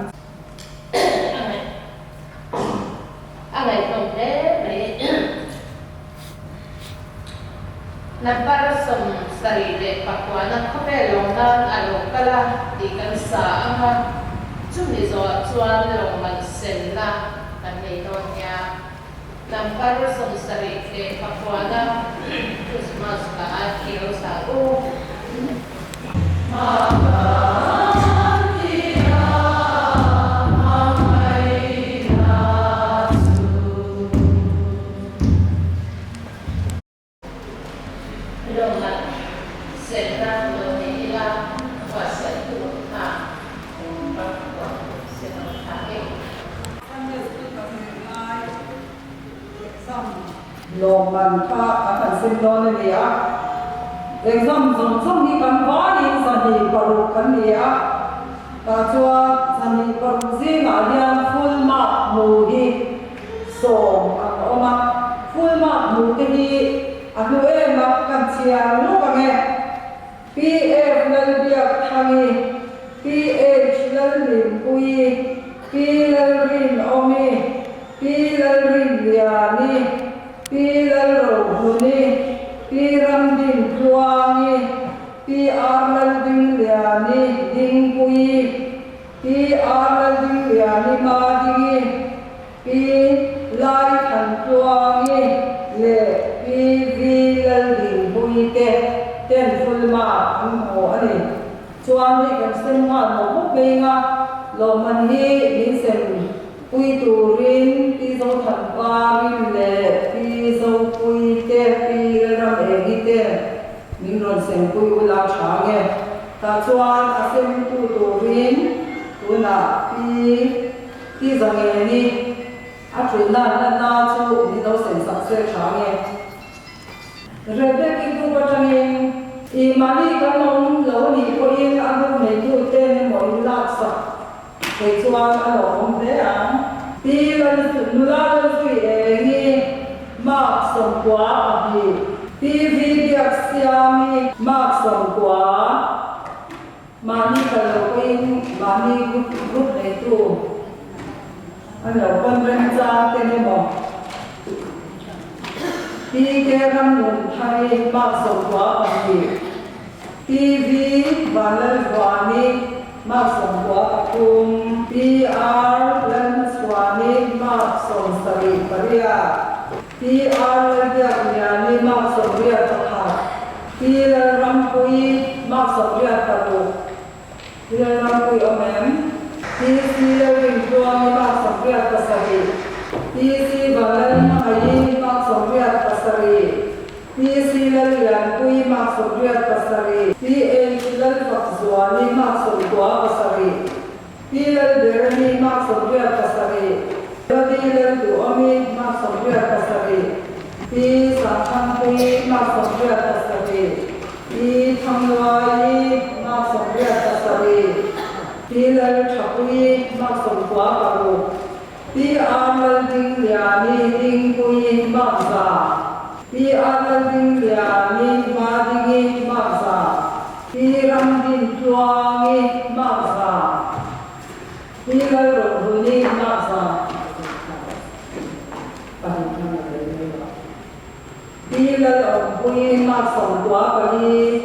A ngaihnawm hle mai. Number 79 khawvel lawm nan a lo kal a tih kan sa ang a, chumi zawhah chuan lawmman senna kan nei dawn nia. Number 79 Christmas ka a thil sa u. Lawmman senna lo nei ila buatsaihtu hna ram senawm tha e. Sunday School kan zir lai exam lawmman kha kan han sim dawn a ni a, exam zawng zawng hi kan vaiin 26 kan ni a, tah chuan 26 zingah hian full mark hmu hi 10 an awm a, full mark hmu te hi a hnu em a, kan chhiar lawk ang e. PF Lalbiakthangi, PH Lalhlimpuii, P Lalrinawmi, P Lalrinliani, P Lalrohmuni, P Ramdintluangi, PR Laldingliani, Dingpuii. Liani Madingi, Pi Laithantuangi leh Pi Vi Laldinpuii te ten full mark an hmu a ni. Chuan hei kan sem nghal mawp mawp mai anga lawmman hi min sem pui turin Pi Zothanparin leh Pi Zopuii te, Pi Lalramengi te min rawn sem pui ula tha nge. Tah chuan a semtu turin tunah Pi Pi Zangeni a thulna natna chu min lo sem sak se tha nge. Rebeki group atangin i mahni kan awm lo nih pawhin a group neituten emaw in laksak theih chuan a lawmawm hle ang. Pi Nula Lalzui Engi mark 92, Pi V Biaksiami mark 90, mahni kal lo pawhin mahni group neitu an lo pawn remchang ten emaw. PK Ramnunthari mark 92, PV Vanlalvuani mark 93, PR Lalhmachhuani mark 78, PR Lalbiakliani mark 81, P Lalrampuii mark 86, P Lalrampuii awm em? PC Lalrintluangi mark 87, PC Vanlalhmangaih mark 87, PC Lallianpuii mark 87, PH Lalfakzuali mark 97, P Lalberani mark 87, Ravi Lalduhawmi mark 87, P Sangthangpuii mark 87, P Thangluaii mark 87, Pi Lalthapuii mark 96, Pi Ar Laldingliani Dingpuii mark 100, Pi Ar Laldingliani Madingi mark 100, Pi Ramdintluangi mark 100, Pi Lalrohluni mark 100. Pi Lalawmpuii mark 94,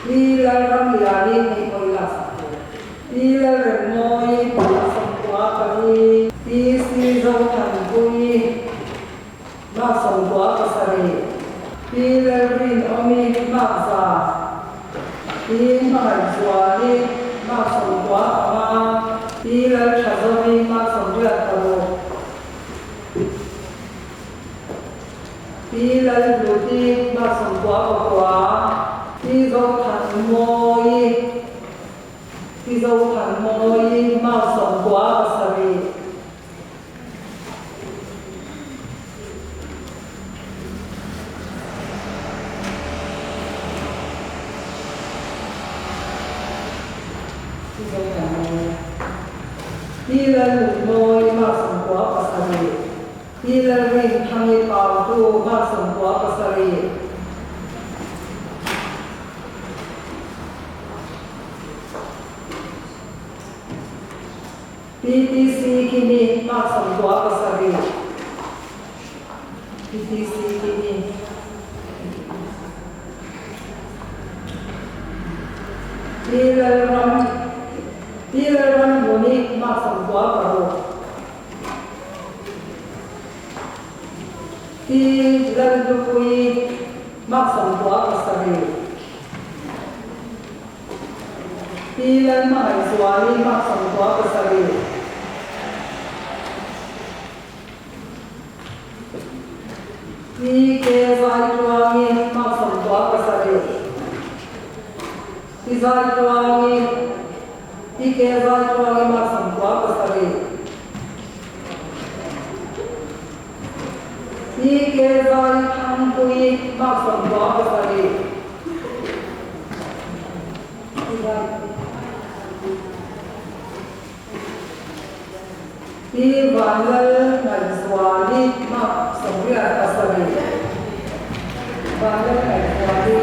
Pi Lalramliani hei pawh i laksak tur. Pi Lalremmawii mark 94, Pi Sizothanpuii mark 97, Pi Lalrinawmi mark 100, Pi Hmangaihzuali mark 95, Pi Lalthazovi mark 86. Pi Lalhluti mark 99, Pi Zothanmawii, Pi Zothanmawii mark 97. Pi Zothanmawii, Pi Lalnunmawii mark 97. Pi Lalrinthangi Pautu mark 97. PTC Kimi mark 97. PTC Kimi. Pi Lalram Pi Lalramhluni mark 96. Pi Lalhlupuii mark 97. Pi Lalhmangaihzuali mark 97. Pi K Zaitluangi mark 97. Pi Zaitluangi Pi K Zaitluangi mark 97. Pi K Zaithangpuii mark 97. Pi Vanlalngaihzuali mark 87. Vanlalngaihzuali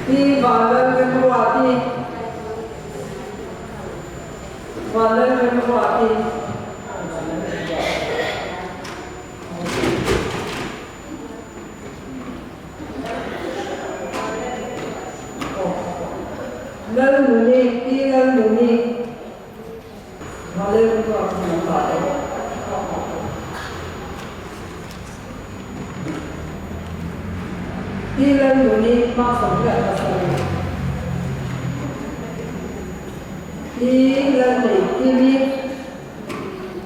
Pi Vanlalremruati Vanlalremruati Lalnuni Pi Lalnuni. Pi Lalnuni mark 27. Pi Lalneihkimi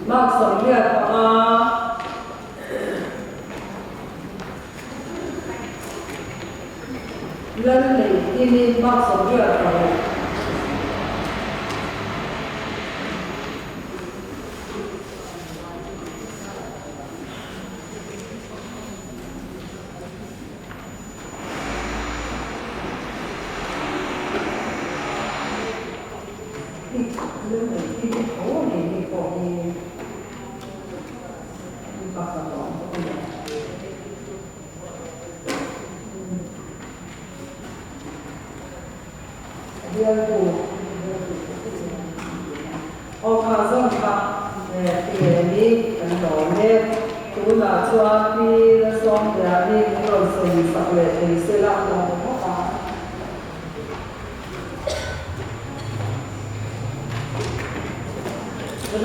mark 85. Lalneihkimi mark 86. Aw kha zawng kha ti leh kan lawm e. Tunah chuan Pi Lalsawmliani min rawn sawi sak leh thei se la a lawm khawp ang.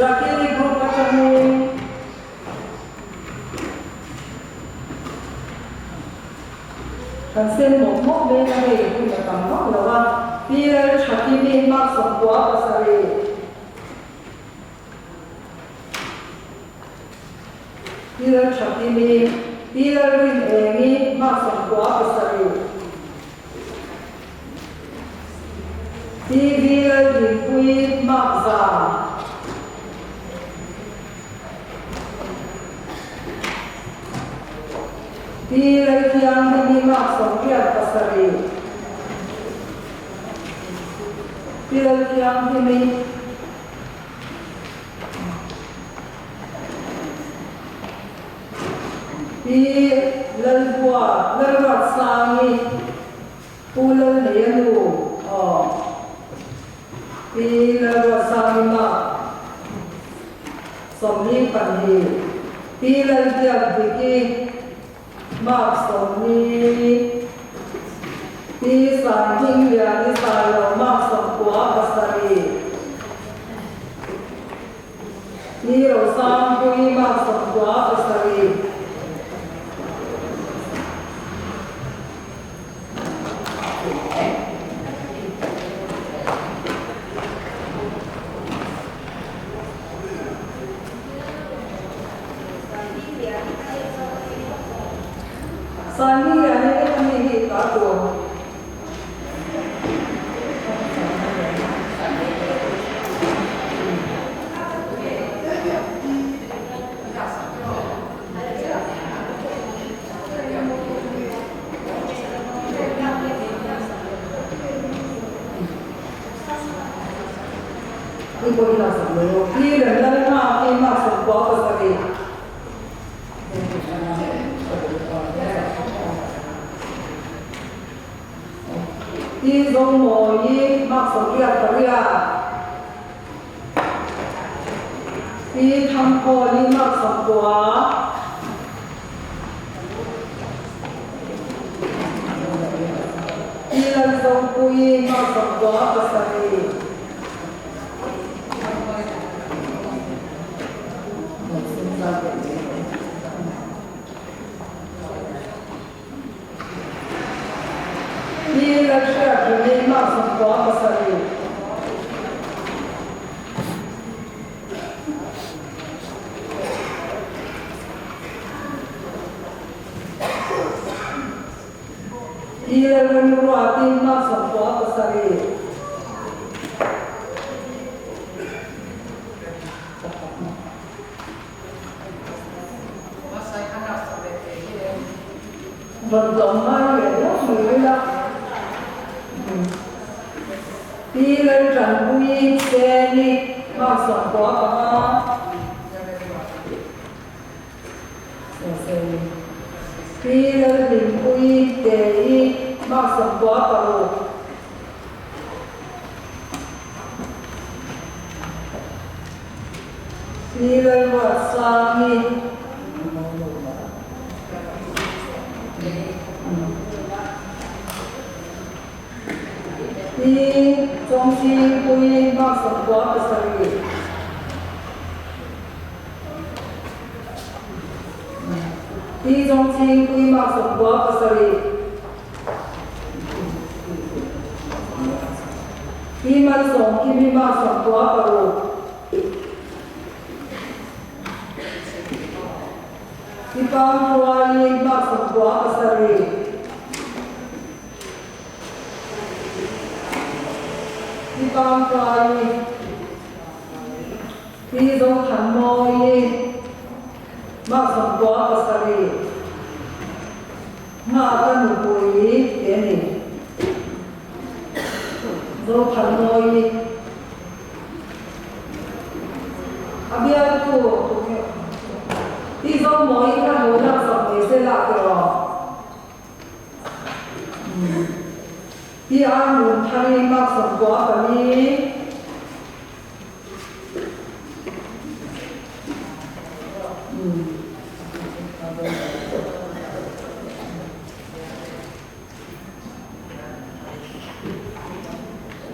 Rakili group atangin Kan sen mawp mawp mek a hei hun a tam vak lo a, Pi Lalthakimi mark 97. Pi Lalthakimi, Pi Lalrinengi mark 97. Pi V Laldinpuii mark 100. Pi Lalthianghlim mark 87. Pi Lalthianghlim Pi Lalbua Lalruatsangi Pu Lalneia nu aw Pi Lalruatsangi mark 42. Pi Lalbiakdiki mark 40. Pi Sanghmingliani Sailo mark 97. Pi Rosangpuii mark 97. Sanghmingliani te ani hi ta tur. Ni pawh hi laksak lo lo. Pi Remlalnghaki mark 97. Pi Zomawi mark 88. Pi Thangkhawli mark 90. Pi Lalzopuii mark 97. Pi Lalhriatrini mark 97. Pi Lalremruati mark 97. Rawn tlawm ngai leh deuh mai mai la. Pi Laltanpuii Seni mark 95. Pi Lalhlimpuii Tei mark 96. Pi Lalruatsangi Pi Chawngchhingpuii mark 97. Pi Chawngchhingpuii mark 97. Lalsawmkimi mark 96. Pi Pangruaii mark 97. Pi Pangruaii, Pi Zothanmawii mark 97. Nghaka nupui te a ni. Zothanmawii a bialtu Pi Zomawii kha lo laksak ve se lah teh rawh. Pi Arnunthari mark 94.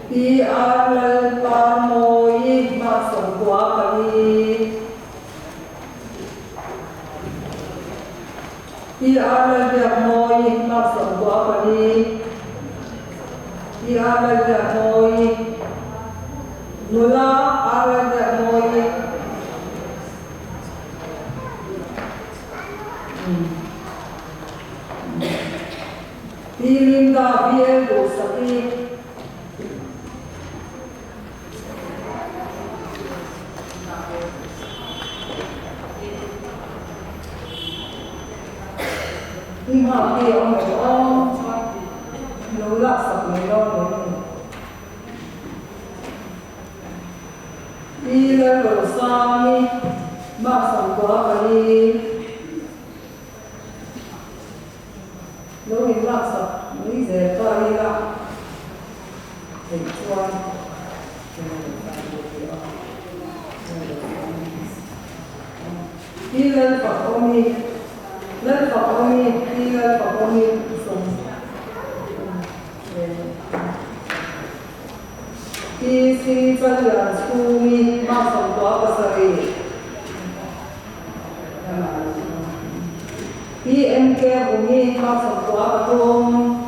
Pi R Lalparmawii mark 94. Pi R Lalbiakmawii mark 94. Pi R Lalbiakmawii Nula R Lalbiakmawii. Pi Linda BL Duhsaki. Pi Nghakki a awm tawh a, lo laksak mai dawn lo a ni. Pi Lalrosangi mark 94. Lo in laksak mai zel ta ila theih chuan Pi Lalfakawmi Lalfakawmi Pi Lalfakawmi sawm Pi Si Challianchhungi mark 97. Pi MK Vungi mark 93.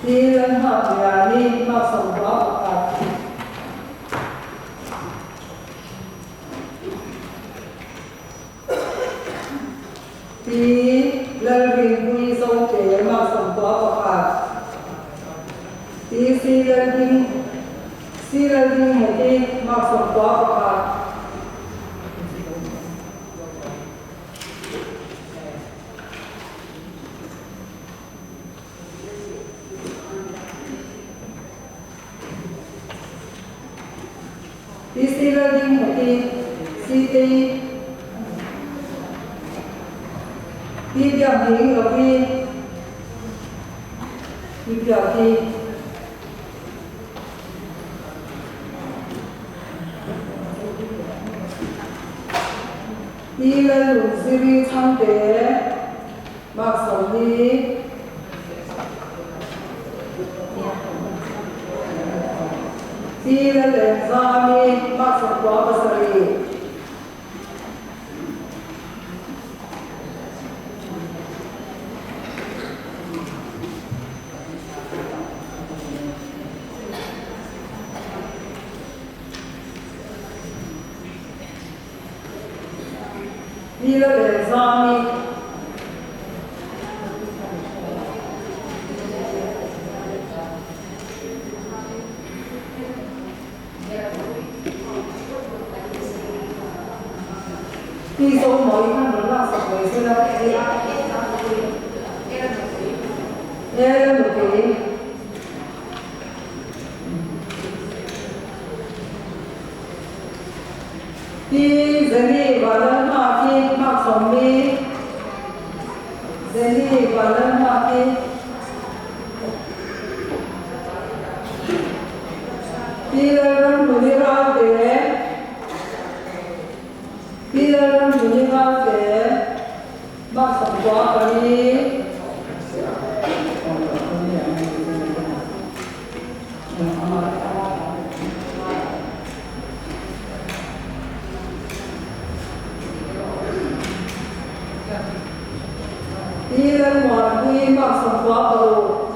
Pi Lalnghakliani mark 91. Pi Lalrinpuii Zote mark 91. Pi C Lalding C Laldingheti mark 91. Pi C Laldingheti C Tei Pi Biakding Lovi Pi Biaki Pi Lalnunziri Chhangte mark 40. Pi Lalengzami mark 97. Pi Lalengzami Pi Zomawii khan rawn laksak ve se la. Ela nupui. Pi Zeni Vanlalhmaki mark 40. Zeni Vanlalhmaki. Pi Lalramhluni Ralte. Pi Lalramhluni Ralte mark 94. Lalmuanpuii mark 96.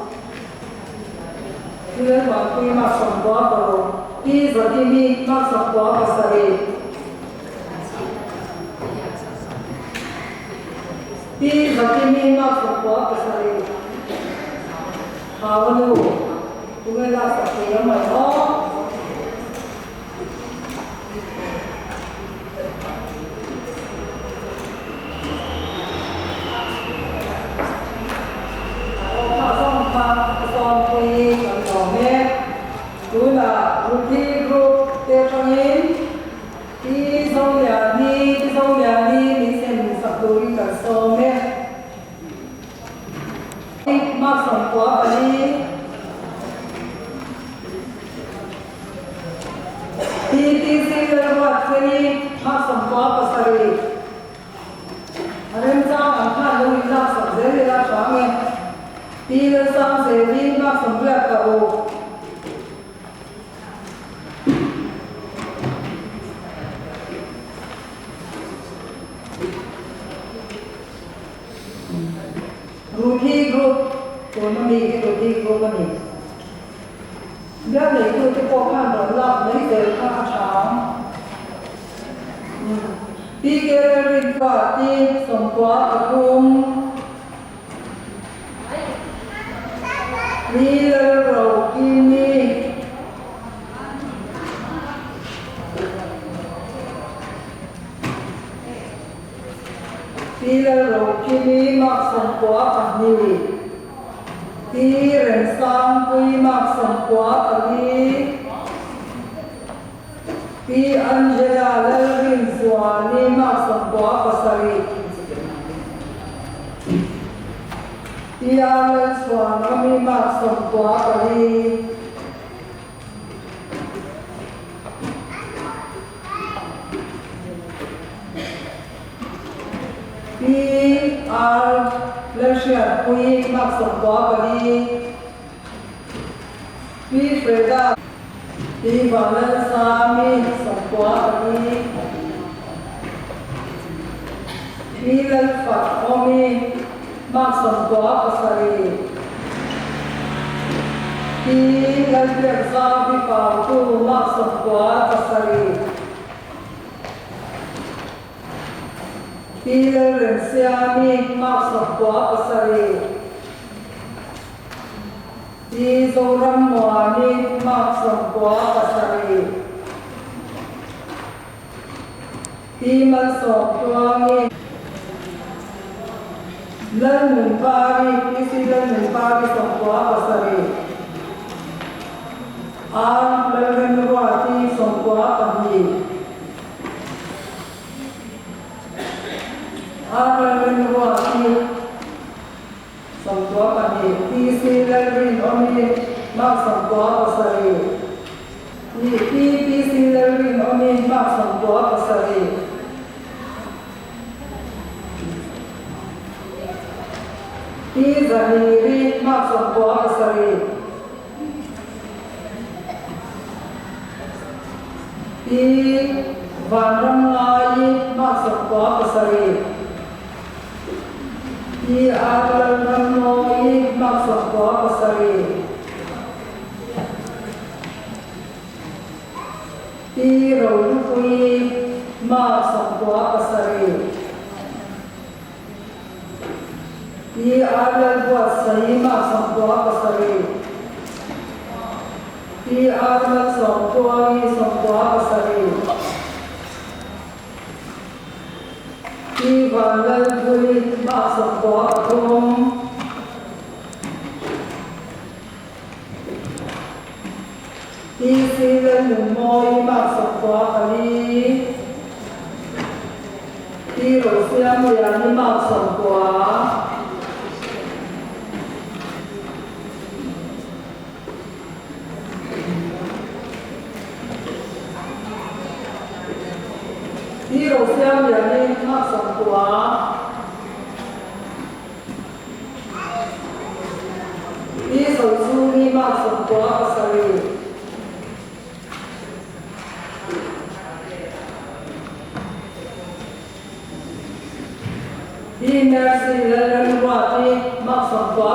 Pi Lalmuanpuii mark 96. Pi Zakimi mark 97. Pi Zakimi mark 97. Hau a nu, tunge laksak thei ang mai aw? Aw kha zawng kha ka zawnpui kan lawm e. Tunah Ruthi Group te atangin Pi Zoliani, Pi Zoliani min sem sak turin kan sawm e. Mark 94. PTC Lalruatfeli mark 97. A remchang ang khan lo in laksak zel ila tha ange. Pi Lalsangzeli mark 86. Ruthi Group, tuna mi hi Ruthi Group a ni. Bial neitute pawh khan rawn lak mai zel kha a tha ang. PK Lalrinfa ti 93. Pi Lalrokimi. Pi Lalrokimi mark 92. Pi Remsangpui mark 94. Pi Angela Lalrinzuali mark 97. Pi A Lalchhuanrami mark 94. Pi R Lalhriatpuii mark 94. Pi Freda Pi Vanlalsami 94. Pi Lalfakawmi mark 97. Pi Lalbiakzavi Pautu mark 97. Pi Lalremsiami mark 97. Pi Zorammuani mark 97. Pi Malsawmtluangi Lalnunpari, PC Lalnunpari 97. R Lalremruati 92. R Lalremruati 92. PC Lalrinawmi mark 97. Pi PC Lalrinawmi mark 97. Pi Zaniri mark 97. Pi Vanramngaii mark 97. Pi R Lalrammawii mark 97. Pi Rohlupuii mark 97. Pi R Lalbuatsaii mark 97. Pi R Malsawmtluangi 97. Pi Vanlalbuli mark 93. Pi C Lalnunmawii mark 94. Pi Rosiamliani mark 90. Pi Rosiamliani mark 90. Pi Zochhungi mark 97. Pi Mercy Lalremruati mark 94.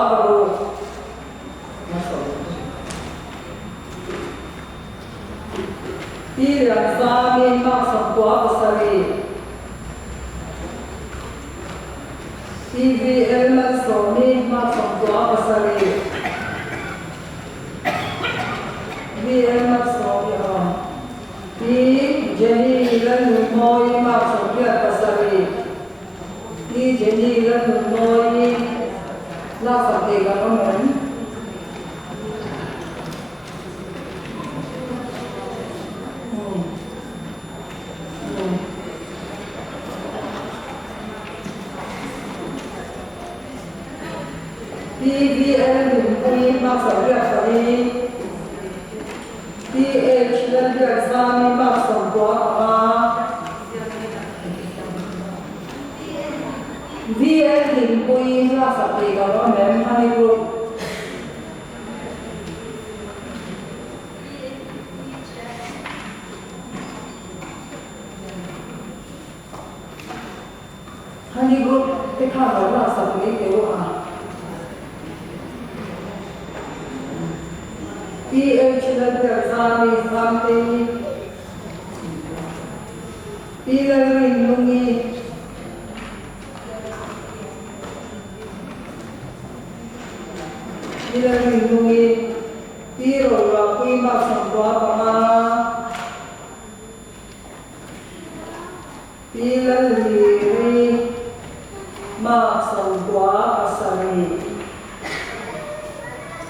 Pi Lianzami mark 97. Pi VL Malsawmi mark 97. VL Malsawmi aw. Pi Jenny Lalnunmawii mark 87. Pi Jenny Lalnunmawii laksak thei kan awm em? PVL Nunpui mark 84. PH Lalbiakzami mark 95. VL Hlimpuii laksak thei kan awm em? Honey Group. Honey Group te khan lo laksak mai teh u a. PH Lalbiakzami Zamtei, Pi Lalrinlungi, Pi Lalrinlungi, Pi Roruahpui mark 95. Pi Lalhliri mark 97.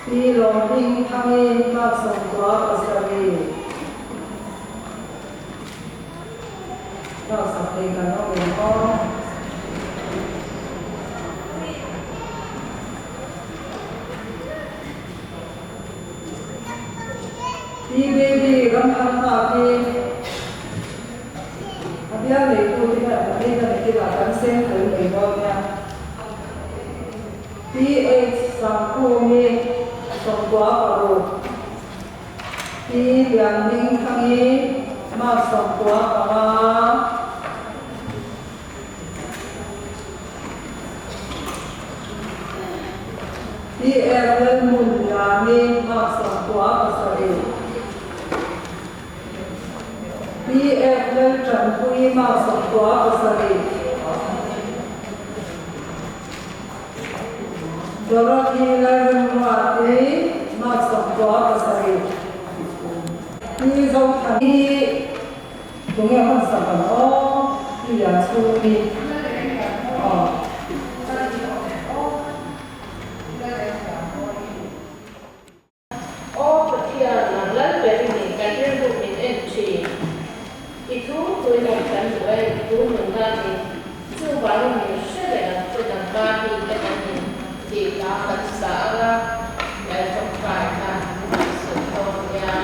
Pi Lawmhmingthangi mark 97. Laksak thei kan awm em aw? Pi Baby Ramthar nghak hi a bial neitu te hian kan ei na nakinah kan seng fel mai dawn nia. Pi H Sangkhumi 96. Pi Lianhmingthangi mark 95. Pi Ernel Hmunliani mark 97. Pi Ernel Tanpuii mark 97. Dorothy Lalremruati mark 97. Pi Zothani tunge hman sak ang aw? Pi Lianchhungi aw. Aw Pathian, nang lal ber i ni, kan rilru min en thin. I thu tuihnawm kan duh e, i thu nunna a ni. Chuvangin min hre reng ang che, nangma hi te kan in tih hla kan sa ang a, lal tawngtaina kan sawi dawn nia.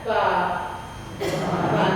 Pa, Fapa.